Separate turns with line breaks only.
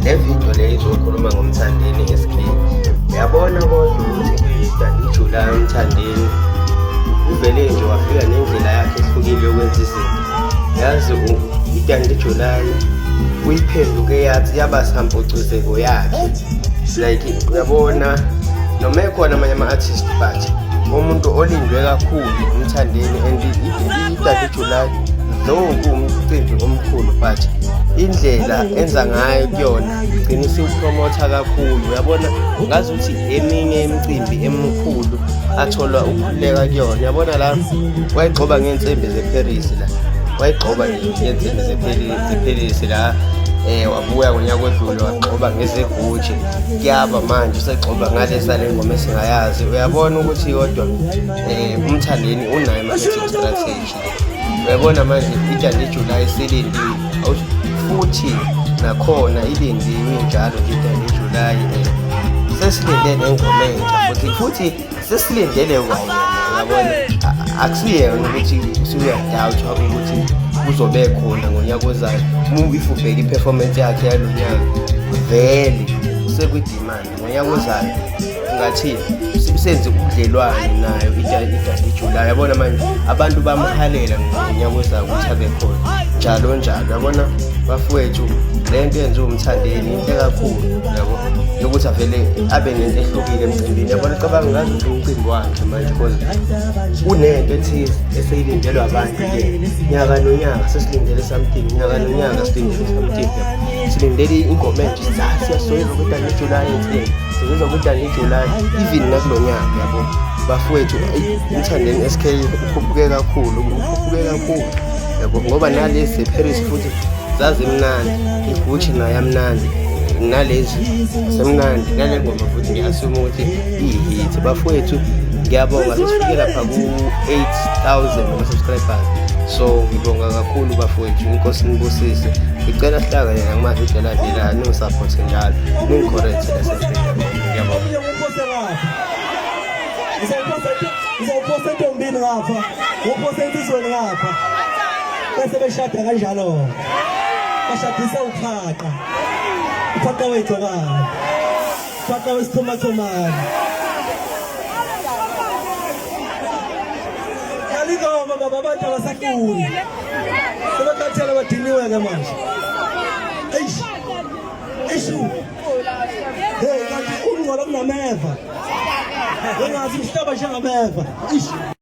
Le video le izokhuluma ngoMthandeni SK. Uyabona kodwa ukuthi kwi-Dundee July uMthandeni uvele nje wafika nendlela yakhe ehlukile yokwenza izinto. Yazi i-Dundee July uyiphenduke yathi yaba sampucuzeko yakhe. Like uyabona noma ekhona amanye ama-artist but umuntu olindwe kakhulu uMthandeni and i-Dundee July though kuwumcimbi omkhulu but indlela enza ngayo kuyona igcina isiwupromotha kakhulu. Uyabona ngazuthi eminye imicimbi emikhulu atholwa ukukhululeka kuyona. Uyabona la wayigxoba ngey'nsimbi zeParis la, wayigxoba nje ngey'nsimbi zeParis la, wabuya ngonyaka odlule wagxoba ngezeGucci. Kuyaba manje usegxoba ngalesa le ngoma esingayazi. Uyabona ukuthi kodwa uMthandeni unayo i-marketing strategy. Uyabona manje iDundee July isilindiwe futhi nakhona ilindiwe injalo nje iDundee July. Sesilinde nengoma entsha futhi sesilindele kwayena. Uyabona akusiyena ukuthi usuyadoubt ukuthi uzobe khona ngonyaka ozayo. If ubheka i-performance yakhe yalo nyaka vele usekwi-demand ngonyaka ozayo. Ungathini senze ubudlelwane nayo iDundee July. Yabona manje abantu bamhalela ngonyaka ozayo ukuthi abe khona njalo njalo. Yabona bafowethu, le nto yenziwa uMthandeni inhle kakhulu, yabo, yokuthi avele abe nento ehlukile emcimbini. Yabona cabanga ngazi ukuthi umcimbi wakhe manje because kunento ethize eseyilindelwe abantu-ke nyaka nonyaka. Sesilindele something nyaka nonyaka, silindele something, silindele ingoma entsha. Siyasoyizwa kwiDundee July enhle, sizizwa kwiDundee July even nakulo nyaka. Yabo bafowethu, uMthandeni SK ukhuphuke kakhulu, ukhuphuke kakhulu, yabo, ngoba nalezi zeParis futhi zazimnandi, iGucci nayo yamnandi, nalezi semnandi, nale ngoma futhi ngiya-assume ukuthi iyi-hit. Bafowethu, ngiyabonga, sesifike lapha ku-8000 ama-subscribers, so ngibonga kakhulu bafowethu. Inkosi nibusise. Ngicela sihlangane nakuma-video alandelayo, ningisupporte njalo, ningi-correcte lasempilo. Ngiyabonga.
Ngizawuphosa entombini ngapha, ngophosa insizweni ngapha, bese beshada kanjalo, bashadisa uqhaqa, uqhaqa wegcokana, uqhaqa wesithomathomane. Yalingoma baba, abantu abasafuni, sebekhathele, badiniwe-ke manje. Eish, eish, hey, kanti ukungcola kunameva, engazi umhlaba njengameva. Eish.